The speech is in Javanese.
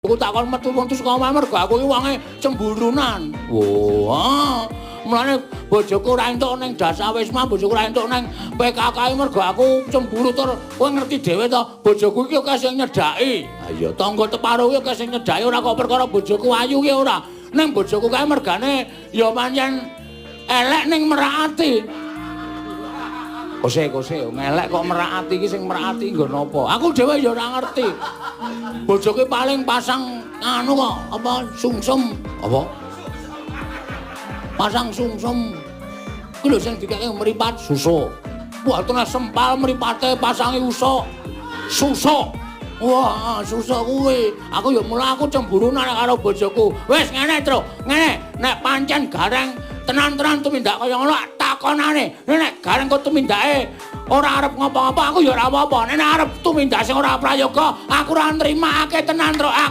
Aku takon metu-metu saka omah mergo aku iki wonge cemburunan. Wah, mulane bojoku ora entuk ning Dasawisma, bojoku ora entuk ning PKK mergo aku cemburu tur kowe ngerti dhewe to, bojoku iki akeh sing nyedhaki. Ha iya, tangga teparo iki akeh sing nyedhaki ora kok perkara bojoku ayu ki ora. Ning bojoku kae mergane ya pancen elek ning merak ati. Kose kose ngelek kok merak ati iki sing merak ati nggo napa? Aku dhewe ya ora ngerti. Bojoku paling pasang anu kok apa sungsum apa? Pasang sungsum. Kuwi lho sing dikeke mripat susuk. Wah, tenan sempal mripate pasangi usuk. Susuk. Wah, susuk kuwi. Aku ya mula aku cemburu nek karo bojoku. Wis ngene, Tru. Ngene, nek pancen gareng tenan-tenan tumindak kaya ngono takonane. Nek gareng kok tumindake ora arep ngopo-ngopo aku ya ora apa-apa. Nek arep tumindak sing ora prayoga, aku ora nrimake tenan, Tru.